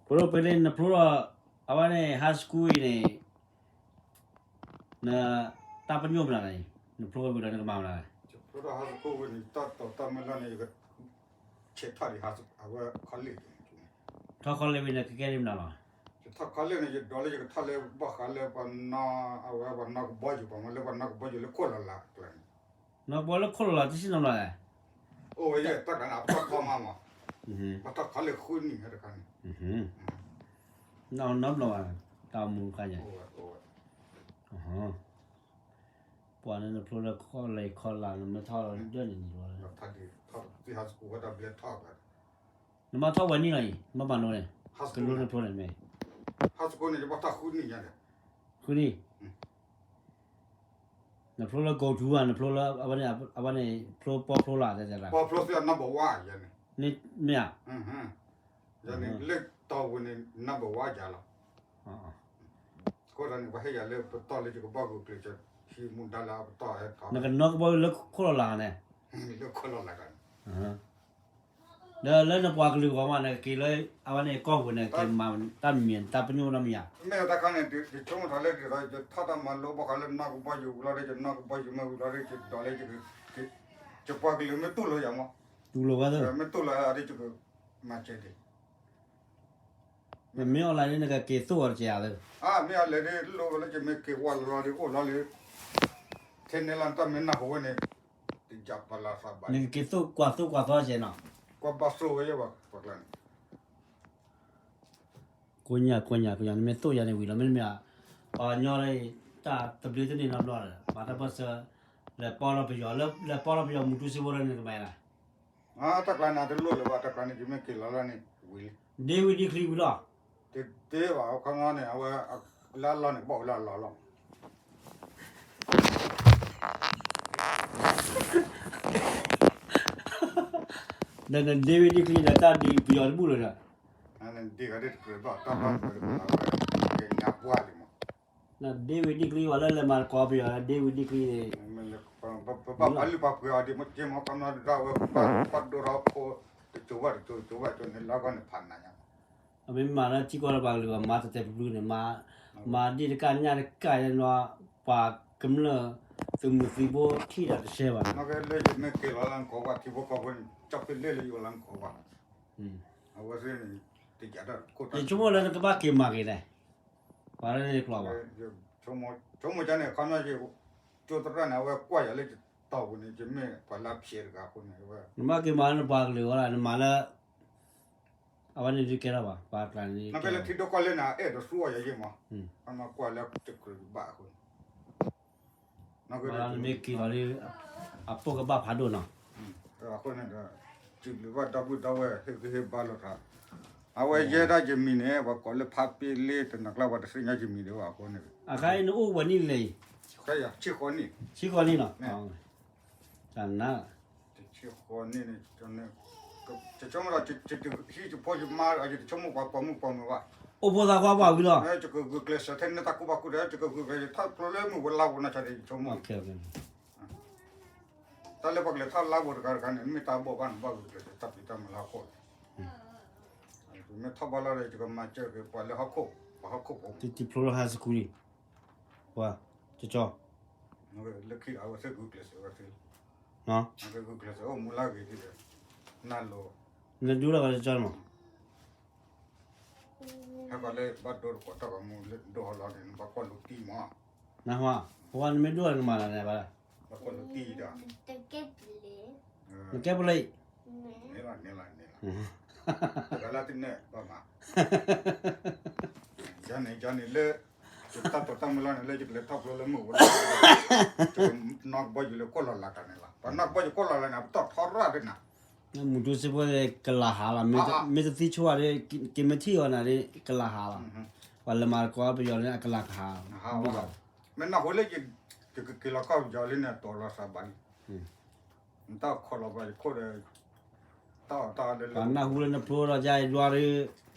ပဒိၣ်ပလ့ နဖျိထီၣ် အဝဲန့ၣ် high school အံၤန့ၣ် နတၢ်ပညိၣ်မနုၤလဲၣ်, နဖျိဝံၤဒီးနကမၤမနုၤလဲၣ်. ယထီၣ်collegeန့ၣ် ယထီၣ်collegeန့ၣ် ယဒိးလၢယကထီၣ်လၢဘၣ်ဃးလၢပှၤနီၢ် အဝဲပှၤနီၢ်ကဘီယူၤလီၤဒီး ယကထီၣ်လၢပှၤနီၢ်ကဘီယူၤ ပှၤမ့ၢ်လၢပှၤနီၢ်ကဘီယူၤလၢခိၣ်လီၤလးကျါန့ၣ် နီၢ်ကဘီယူၤလၢခိၣ်လီၤလးတဆံနီၤနီၤလဲၣ်. အိၣ်ဝဲယဲၢ်တၢ်ကျါန့ၣ် အပတီၢ်ထီမးမး, ပတီၢ်ထီလၢဃုနံၣ်တခါန့ၣ် နီတဘျီဘၣ် တၢ်အိၣ်မူတခါညါ, ပှၤန့ၣ်နဖျိလၢခိၣ်လီၤခီလး နမ့ၢ်ထီၣ်ဒၢန့ၣ်န့ၣ်လီၤ, နဘၣ်ထီၣ်ဝဲနံၣ်လီၤအံၤ နဘၣ်မၤလိန့ၣ် ကလူနဖျိန့ၣ်မ့ၢ် ဃုနံၣ် နဖျိလၢကိးထူဧါ, နဖျိလၢ အဝဲန့ၣ် ဖျိပီဖျိလးတဲတဲလၢ မ့ၢ်ဧါ, လၢတီၢ်ပူၤန့ၣ် number one ယၤလီၤ. အဃိသတးန့ၣ် ပှၤဟ့ၣ်ယၤလၢပတီၢ်လၢယကဘီၣ်ဂုာ်ကျဲးစၢး ဟံးမူဒါလၢအပတီၢ်ဟဲထီၣ် နကနီၢ်ကဘီယူၤလၢခိၣ်လီၤလးန့ၣ် လၢခိၣ်လီၤလးန့ၣ် ဒီးလၢနပှၤကလုာ်ဂီၢ်မး နကက့ၤလၢ အဝဲန့ၣ်ကီၢ်ပူၤန့ၣ် က့ၤမၤတၢ်မံၤတၢ်ပညိၣ်နီတမံၤဧါ. မ့ၢ်တၢ်ခါန့ၣ် ယဆိကမိၣ်ထီၣ်လၢဒ်သိး ယထီၣ်တၢ်မၤလိဘၣ်ဃးလၢနီၢ်ကဘီယူၤဝံၤလီၤဒီး ယနီၢ်ကဘီယူၤမ့ၢ်ဝံၤလီၤဒီး ယဒိးလၢ ယပှၤကလုာ်မ့ၢ်တူၢ်လိာ်ယၤမး, တူၢ်လိာ်ဝဲ မ့ၢ်တူၢ်လိာ်ယၤဒီး ယကမၤစၢၤဒံး မ့ၢ်အီၤလဲၣ်ဒ် နကက့ၤသိၣ်အီၤတက့ၢ်ဧါ. မ့ၢ်အီၤလဲၣ်ဒ် လိၣ်ဝဲလၢယမ့ၢ်က့ၤဝဲလီၤလီၤဒီး အိၣ်လီၤလၢ ထဲန့ၣ်လီၤ နတၢ်မ့ၢ်နၢ်ဟူဝဲန့ၣ် တယၤပလၢသးဘၣ် နကက့ၤသိၣ်ကွၢ်သိၣ်ကွၢ်သီကဲနီၤ ကွၢ်ဘၣ်သိၣ်ဝဲယဲၢ်ဘၣ်ပှၤကျါန့ၣ် ကိးညါ ကိးညါ ကိးညါ နမ့ၢ်သိၣ်ယၤန့ၣ်ဝံၤလီၤ မ့တမ့ၢ် ပှၤကညီလၢ တၢ်သဘျ့သန့ၤနီတဘျီဒီး မၤတၢ်ပၢၢ်ဆၢ လဲၤပီလီၤပယီၤ လဲၤပီလီၤပယီၤမူတူစ့ဖိလၢနကမၤလၢ တၢ်ကျါန့ၣ် တလိၣ်လၢၤဘၣ် တၢ်ကျါန့ၣ် ယမ့ၢ်က့ၤလီၤလၢန့ၣ်ဝံၤလံ ဒ့ဝံၤဒ့ချံဝံၤလီၤ တသ့ဘၣ် အခီပညီန့ၣ် အဝဲ လၢအလီၢ်န့ၣ် ဘၣ်အိၣ်လၢအလီၢ်လီၤ ဒီးနဒ့ဝံၤဒ့ချံဒီးတၢ်ဒုးပယီၤတဘူၣ်လၢၤဒီး ဒ့ဝံၤဒ့ချံ ပှၤလၢလဲၤမၤတကိးပယီၤလၢဒ့ဝံၤဒ့ချံန့ၣ် ပဘၣ်ပာ်လုၢ်ပာ်ပှ့ၤအီၤဒ်မ့ၢ်က့မ့ၢ် ခီပညီဒၣ်ဝဲ ပဘၣ်ဒိထီၣ်ခိၣ် တစိၤဘၣ်တစိၤ တစိၤဘၣ်တစိၤန့ၣ် လၢအဂီၢ်န့ၣ်ဖးနးညါ အမ့ၢ်မၤလၢထံကီၢ်လၢပှၤကလုာ်အမၤတဲာ်တဲာ်ဖျုးဖျုးန့ၣ် မၤဒ့တကၢ်ညၣ်တကၢ်ယဲနီၤ ပှၤကမျၢၢ်သုးမုၢ်သံဘိထံၣ်ဒီးတဆှဲဘၣ် လၢယမ့ၢ်က့ၤလီၤလၢနကိးဝဲထံဖိကီၢ်ဖိန့ၣ် ကၠီဖ့လ့ၣ်လၢယအိၣ်လၢနကိးဝဲ အဝဲသ့ၣ်န့ၣ် တယၤတၢ်ခိၣ်တၢ် ယဆိကမိၣ်လၢနကဘၣ်က့ၤမၤက့ၤလဲၣ် ပှၤလၢန့ၣ်ကျိးဘၣ် ဆိကမိၣ်ကန့ၣ် အခီပညီ ကၠိသရၣ်န့ၣ် အဝဲကွၢ်ယၤလၢယတီၢ်ပူၤန့ၣ် ယမ့ၢ်ပှၤလၢဖျဲးတဂၤအဃိန့ၣ် နဘၣ်က့ၤမၤလၢနပှၤကလုာ်အဂီၢ်လၢ နမၤလၢ အဝဲန့ၣ်ဒုးကဲထီၣ်ဘၣ် ပှၤကျါန့ၣ် နကဲလၢထံဒိၣ်ကီၢ်လဲၢ်န့ၣ် အဲၣ်ဒိးသူအီၤယၤယ့ၢ်မး အမၤကွၢ်လၢတကြၢးဘၣ်အဃိန့ၣ် နမ့ၢ်က့ၤလီၤလၢ အပိၢ်ကဘၣ်ဖးဒိၣ်နီၤ အဃိန့ၣ်ဒီး စံးဘျုးဘၣ်ဒီပုၢ်ဒီဝဲၢ်ဟ့ၣ်ဂံၢ်ဟ့ၣ်ဘါလိာ်သး အဝဲယဲဒၣ်ယမံၤန့ၣ် ပှၤကိးလၢဖးပ့လ့တနၤကျါ ပှၤတသ့ၣ်ညါယမံၤဒံးဘၣ်အဃိန့ၣ် အခါအံၤနအိၣ်ဝဲနံၣ်လဲၣ်အံၤ ဆံဃိးနံၣ်နီၤ တနၤ ဆံဃိးနံၣ်န့ၣ် ဟံၣ်ယဖိယမါ ယတဆိကမိၣ်ပှၤပိာ်မုၣ်ပိာ်မုၣ်ဘၣ် အိၣ်ဖိသးကွၢ်ပှၢ်ဝံၤလီၤ ယကဂုာ်ကျဲးစၢးထဲန့ၣ်တၢ်ကူၣ်ဘၣ်ကူၣ်သ့ ယကဂုာ်ကျဲးစၢးထီၣ်ဖျိလၢမုၢ်ဝဲလါဝဲနီၢ်ဆါဒီးယဆိကမိၣ် တၢ်လၢပှၤကလဲၤထီၣ်လါပူၤတဂၤတဂၤန့ၣ် မ့ၢ်တၢ်ဘိးဘၣ်န့ၣ် ဘၣ်ဂုာ်ကျဲးစၢးတၢ်ဖံးတၢ်မၤလၢဟီၣ်ခိၣ်လီၤ ပမ့ၢ်ထီၣ်ဘၣ်လီၤဒီး ယကမၤစၢၤက့ၤပှၤလၢဟီၣ်ခိၣ် ပှၤဟီၣ်ခိၣ်ဖိ တံၤဖျိလၢ high school လံ ပှၤ ကၠီကၠီ လၢခံဒီးအဝဲသ့ၣ်ဂုာ်ကျဲးစၢးဝဲသ့ၣ်လီၤ ဂုာ်ကျဲးစၢးအိၣ်မူလၢအဂ့ၤဒ်ဒီး နၢ်လိၤ နဒူလီၤကၠီကၠီမး ဟဲပှၤလၢဘၣ်ဒိတကိးတၢ်ပှၤမူလၢဒိဟီလီၤန့ၣ် နဘၣ်ကွၢ်လိာ်တံၢ်မး နဟါ ပှၤနမ့ၢ်ဒိၣ်နမၤလၢၤန့ၣ်ဘၣ် ဘၣ်ကွၢ်လိာ်တံၢ်ဒီး နကဲပလံ န့ၣ်လီၤန့ၣ်လီၤန့ၣ်လီၤ တဂၤလၢတန့ၢ်ဘၣ်မး ယၤန့ၣ်ယၤန့ၣ်လၢ ယတၢ်တိာ်တၢ်မုၢ်လီၤန့ၣ် လၢယကလဲၤထီၣ်ဖျိလၢမုၢ်ဝဲ ယကနီၢ်ကဘီယူၤလၢကိၢ်လီၤလးတၢ်န့ၣ်လီၤ ပှၤနီၢ်ကဘီယူၤကိၢ်လီၤလးန့ၣ် ပတီၢ်ထီရၣ်ဒ်နၤ မူတူစ့ဖိကလၤဟးလီၤ မ့ၢ်တသံဆိဝဲဒီး က့ၤမ့ၢ်ထံၣ်အီၤနၤဒီး ကလၤဟးလီၤ ပှၤလဲၤမၤတကိးပယီၤန့ၣ် အကလၤကဟး မ့ၢ်နၢ်ဟူလၢ ယကက့ၤလီၤကီၢ်ပယီၤလံန့ၣ် တီၢ်လီၤသးဘၣ်လံ နတၢ်ခီၣ်လီၤပှၤယခိၣ်ဒီး တၢ်အီၣ်တၢ်အီဒီး ပှၤနၢ်ဟူလၢနဖျိဒီးယါယဒွါဒီး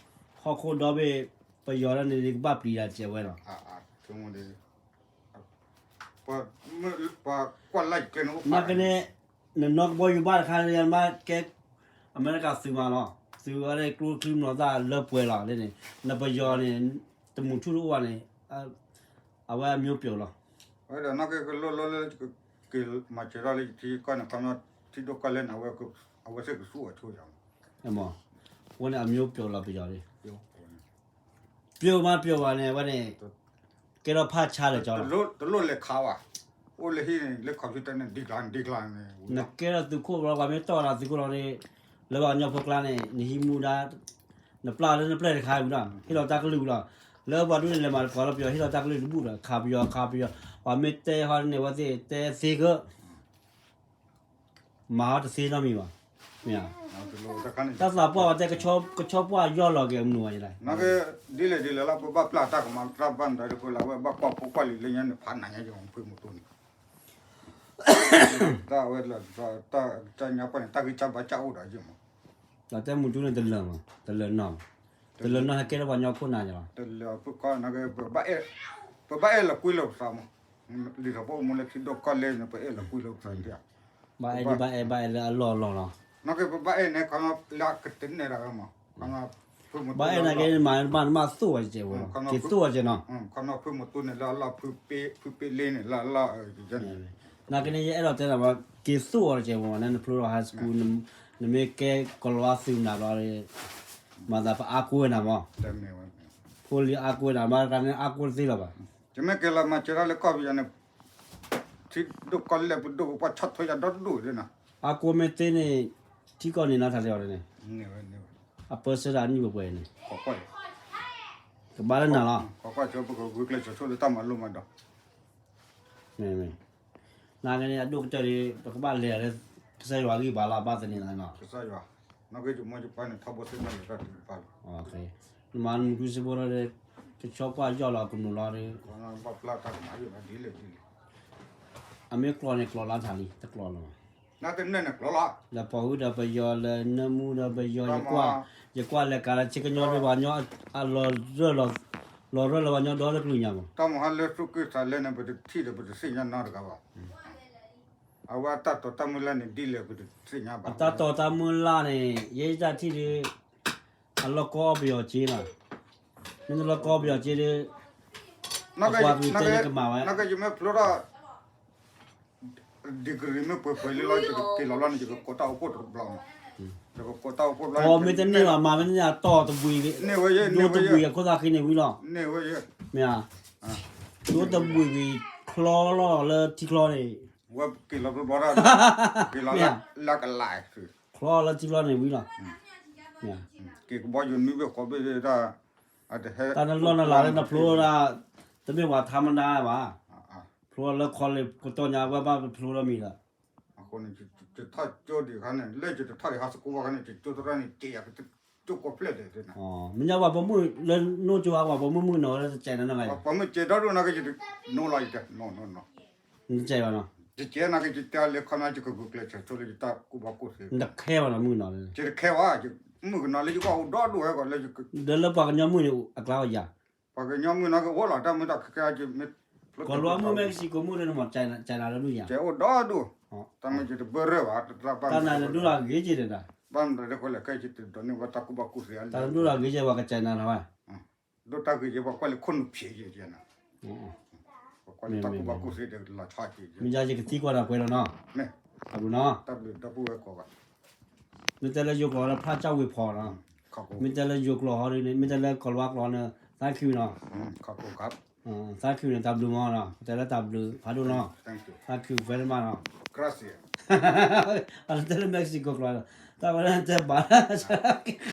ဟီၣ်ခိၣ်ဒီဘ့ၣ် ပယီၤလၢန့ၣ် ကဘၣ်ပျံၤတၢ်စဲးဝဲလီၤ ပှၤကွၢ်လၢယကျဲန့ၣ်အိၣ်ဖး နကန့ၣ် နနီၢ်ကဘီယူၤဘၣ်တခါန့ၣ် နဘၣ်ကဲ အမဲရကၤသုးမးလီၤ သုဝဲလၢကျိချံမျိာ်သၣ်လၢပှဲၤလီၤန့ၣ်, နပယီၤန့ၣ်, တမုၢ်ထူၣ်တအိၣ်ဘၣ်န့ၣ်, အဝဲအမျိုးပြုတ်လီၤ. ဝဲဒီးနီၢ်က့ကလိၣ်လၢ က့ၤမၤစၢၤထီၣ်လၢယထံကီၢ်န့ၣ် ခီဖျိထံဒိၣ်ကီၢ်လဲၢ်န့ၣ် အဝဲသ့ၣ်ကဆူၣ်အီၤဆိယၤမး, အဝဲန့ၣ်အမျိုးပြုတ်လီၤ ပယီၤန့ၣ်, ပြုတ်မး ပြုတ်ဘၣ်န့ၣ် အဝဲန့ၣ် ကဲထီၣ်ဖးဆါလၢာ်ကၠီလီၤ. တလိၣ်လဲၤခးဘၣ်, အိၣ်လၢဟံၣ်န့ၣ် လၢ computer န့ၣ် ဒ်ကျါန့ၣ် ဒ်ကျါန့ၣ်, နကဲထီၣ်သုးခိၣ်ဘျီ ပှၤမ့ၢ်တီၢ်နၤသုးခိၣ်လီၤန့ၣ်, လၢပှၤကညီဖိကျါန့ၣ် နဟံးမူဒါ, နပျၢ်လၢနပျဲၢ်တခါဝံၤလီၤ, ဟ့ၣ်လီၤတၢ်ကလုၢ်ဝံၤလီၤ, လၢပှၤဒူၣ်န့ၣ် လဲၤမၤတပှၤလီၤ ပယီၤဟ့ၣ်လီၤတၢ်ကလုၢ်တဘူၣ်ဒီး ခးပယီၤ ခးပယီၤ, ပှၤမ့ၢ်တဲဟီန့ၣ် အဝဲသ့ၣ်တဲသ့ကၢ မၤဟီတသ့နီတမံၤဘၣ်, မ့ၢ်ဧါ, တၢ်သးပှၢ်ဝဲတဲ ကဆီပှၢ်ယီၢ်လီၤက့ၤမနုၤဝဲလဲၣ်, ဒ်လဲၣ်ဒ်လဲၣ်လီၤ ပဘၣ်ပျၢ်တၢ်ကမၤတၢ်ဘၣ်နုၤဒီး ပလၢဝဲဘၣ်ကွၢ်ဖိကွၢ်လံၤလၢညါန့ၣ် ဖးနၤညါယဖုမူတူန့ၣ် တၢ်ဝဲလၢ တၢ်ကညီပှၢ်န့ၣ် တၢ်ဂံၢ်စၢ်ဘါစၢ်အိၣ်ဒီးယမး, ဒီးတဲမူတူန့ၣ်တလၢာ်မး တလၢာ်နီၢ်, တလၢာ်နီၢ်ဟဲကဲထီၣ်ပှၤကညီခိၣ်နၢ်ယလီၤ, တလၢာ်ဖုကီၢ်န့ၣ် ပဘၣ်အဲၣ်လီၤကွံလၢပသးမး, လံာ်ထီၣ်ပအိၣ်မူလၢထံဒိၣ်ကီၢ်လဲၢ်န့ၣ် ပအဲၣ်လီၤကွံလၢပသးဒ်, ဘၣ်အဲၣ်ဒ်ဘၣ်အဲၣ်ဘၣ်အဲၣ်လၢအလီၢ်လီၢ်လီၤ, နီၢ်က့ပဘၣ်အဲၣ်န့ၣ် ခီဖျိလၢကတနဲၣ်တၢ်မး, ဘၣ်အဲၣ်နာ်က့ မၤနဘၣ်နဘၣ်သိၣ်ဝဲကဲဝဲလီၤ က့ၤသိၣ်ဝဲကဲနီၤ, ဖုမူတူန့ၣ်လၢအလီၢ် ဖုပ့လ့န့ၣ်လၢအလီၢ်, နာ်က့န့ၣ် ယအဲၣ်ဒိးတဲနၤဘၣ် က့ၤသိၣ်ဝဲကဲဝဲ နနဖျိထီၣ် high school နမ့ၢ်ကဲကီၤလၤဝါသုးနၤဘျီဒီး မၤသးပအါကိးဝဲနၤမး, ဖိလံၤအါကိးဝဲနၤ မၤတၢ်န့ၣ်အါကိးတသ့လၢၤဘၣ်, ယမ့ၢ်က့ၤလီၤမၤစၢၤတၢ်လၢကီၢ်ပယီၤန့ၣ် ထံဒိၣ်ကီၢ်လဲၢ်ပဒိၣ်ပပှၢ်ဆီၣ်ထွဲယၤဒီဒူၣ်န့ၣ်, အါကိးမ့ၢ်သ့န့ၣ် ထံကီၢ်န့ၣ်နီတၢ်လၢအီၤန့ၣ်, အပၢဆှၢတၢ်အနံၣ်ပှဲၤပှဲၤန့ၣ်, ကဘၣ်လၢနၤလီၤ, ပကဂုာ်ကျဲးစၢးဆိလၢတၢ်မၤလိမၤဒိး မ့ၢ်မ့ၢ်, နာ်က့န့ၣ် အဒိၣ်ကတၢၢ်ဒီး ပကဘၣ်လဲၤလၢ ကစၢ်ယွၤဂံၢ်ဘါလီၤ ဘၣ်သန့ၤလီၤနီၤ, ကစၢ်ယွၤ, နကမ့ၢ်ယပှၤန့ၣ် ထီဘိသ့ၣ်တဖၣ်န့ၣ် တၢ်တပာ်လီၤ, နမၤနမူတူစ့ဖိဒီး ကဆီပှၢ်ယီၢ်လီၤကနိးလီၤဒီး ဘၣ်ပျၢ်တၢ်ကမၤယိၣ်ဒ်လဲၣ်ဒ်လဲၣ်, အမ့ၢ်ကျီန့ၣ် ကျီလီၤထးလံ တကျီလီၤ, နကနဲၣ်န့ၣ်ကျီလီၤ, လၢပှၤဟုဒီးပယီၤ လၢနၢမူဒီးပယီၤ ယကွၢ်လဲၤကၤလၢဆ့ကညီဒီးပှၤကညီ အလီၤရၢၢ်လီၤ, လီၤရၢၢ်လၢပှၤကညီဒီတကလုာ်ညါမး, တၢ်မၤဟါလၢသူၣ်က့ၢ်သးလဲန့ၣ် ပတထံၣ်ဒီးပတသ့ၣ်ညါနီတဂၤဘၣ်, အဝဲအတၢ်တိာ်တၢ်မုၢ်လၢ်န့ၣ် ဒ်လဲၣ်ပတသ့ၣ်ညါဘၣ်, အတၢ်တိာ်တၢ်မုၢ်လၢ်န့ၣ် ယဲယတၢ်ထံၣ်ဒီး အလီၢ်ကီပယီၤစ့လီၤ, မ့ၢ်တလီၢ်ကီပယီၤစ့ဒီး အပှၤကလုာ်တဲလၢကမၤဝဲ, နကယမ့ၢ်ဖျိထီၣ် degree မ့ၢ်ပှဲၤပှဲၤလံလီၤ ယကက့ၤလီၤလီၤန့ၣ် ယကကိးတၢ်အိၣ်ဖှိၣ်တဘျီမး, ယကကိးတၢ်အိၣ်ဖှိၣ်ဘျီ ကီမ့ၢ်တန့ၢ်ဘၣ် မၤမ့ၢ်တန့ၢ် အတီၢ်တဘှံး, န့ၢ်ဝဲယဲ ဒိတဘှံးအခိၣ်သးဃံန့ၣ်ဝံၤလီၤ, န့ၢ်ဝဲယဲ, မ့ၢ်ဧါ, ဒိတဘှံးဝံၤ ချီလီၤလၢထံချီန့ၣ်, ဝဲက့ၤလီၤဘျီဘျီတၢ်, က့ၤလီၤလၢကလး, ချီလၢထံချီန့ၣ်ဝံၤလီၤ, က့ၤကဘီယူၤနွံဘ့ၣ်ဃိးဘ့ၣ်တၢ်, တၢ်နလီၢ်နလၤလၢနဖျိဒၣ်, တမ့ၢ်ပှၤထါမနါဘၣ်, ဖျိလၢ college ကတီၢ်ညါ ဝဲဘၣ်ဖျိလီၤမံၤဒီး, အဃိန့ၣ် ယထီၣ်ကၠိဒံးခါန့ၣ် လၢယတထီၣ်ဒံး high school ဘၣ်ခါန့ၣ် ယကၠိသရၣ်န့ၣ် က့ၤယၤကကၠိကိးဖျၢၣ်ဒံး, မ့ၢ်ညါပှၤပိာ်မုၣ်လၢနိၣ်ကၠိဧါ ပှၤပိာ်မုၣ်မုၣ်နီၤလၢတစဲးနီၤ, ပှၤပိာ်မုၣ်ကဲဒီဒိၣ်နာ်က့ ယတနိလီၤယတဲ, နတစဲးဘၣ်နီၤ, ယကဲနာ်က့ ယတဲလၢခီမ့ၢ် ယကဂုာ်ကျဲးစၢးဆိလၢယတၢ်ကူၣ်ဘၣ်ကူၣ်သ့, နတခဲဘၣ်နီၤ မုၣ်ကနီၤလၢ, ယတခဲဘၣ်, မုၣ်ကနီၤလၢယကအိၣ်ဒီဒိၣ်ဝဲကီးလၢယက, ဒီးလၢပှၤကညီမုၣ်န့ၣ် အကျါဝဲယၤ ပှၤကညီမုၣ်နီၤကအိၣ်လီၤ တၢ်မုၣ်တၢ်ခဲကဲမ့ၢ်, ကီၤလၤဝါမုၣ် Mexico မုၣ်ဒီး နမၤကဲနၤလၢမုၣ်ယၤ, ကဲအိၣ်ဒီဒိၣ်, တၢ်မုၣ်ယတဘၢရၢၣ်ဘၣ်, တၢ်နဒိၣ်တၢ်ဂ့ၤက့ၤဒီး, ဘၣ်မနုၤဒ်ဃိလဲၣ် ခဲယတဒိးန့ၢ်ဝဲတၢ်ကူၣ်ဘၣ်ကူၣ်သ့, တၢ်နဒိၣ်တၢ်ဂ့ၤက့ၤ ပှၤကစဲနၤထီၣ်ဝဲ, ဒိၣ်တၢ်ဂ့ၤက့ၤပှၤကွၢ်လၢခိၣ်နူာ်ဖျဲးက့ၤ, ပှၤကွၢ်လၢတၢ်ကူၣ်ဘၣ်ကူၣ်သ့ဒီးလီၤဆီက့ၤ, မ့ၢ်ယၤယကသံကွၢ်တၢ်ပှဲၤဒီးနီၤ, တၢ်ဘျုးနီၤ, တၢ်ဘျုးဒီပုၢ်ဝဲၢ်ကိးဂၤ, မ့ၢ်တဲလၢယိၤကျိာ်လၢဖျါကၠၢ်ဝ့ၤဖီနီၤ, မ့ၢ်တဲလၢယိၤကျိာ်ဟီဒ်န့ၣ် မ့ၢ်တဲလၢကီၤလၤဝါကျိာ်န့ၣ် thank you နီၤ, thank you န့ၣ် တၢ်ဘျုးမးနီၤ, ပတဲလၢတၢ်ဘျုးဖးဒိၣ်နီၤ, thank you very much နီၤ, အတဲလၢ Mexico ကျိာ်, တၢ်ဝဲဒၣ်တဲဘၣ်,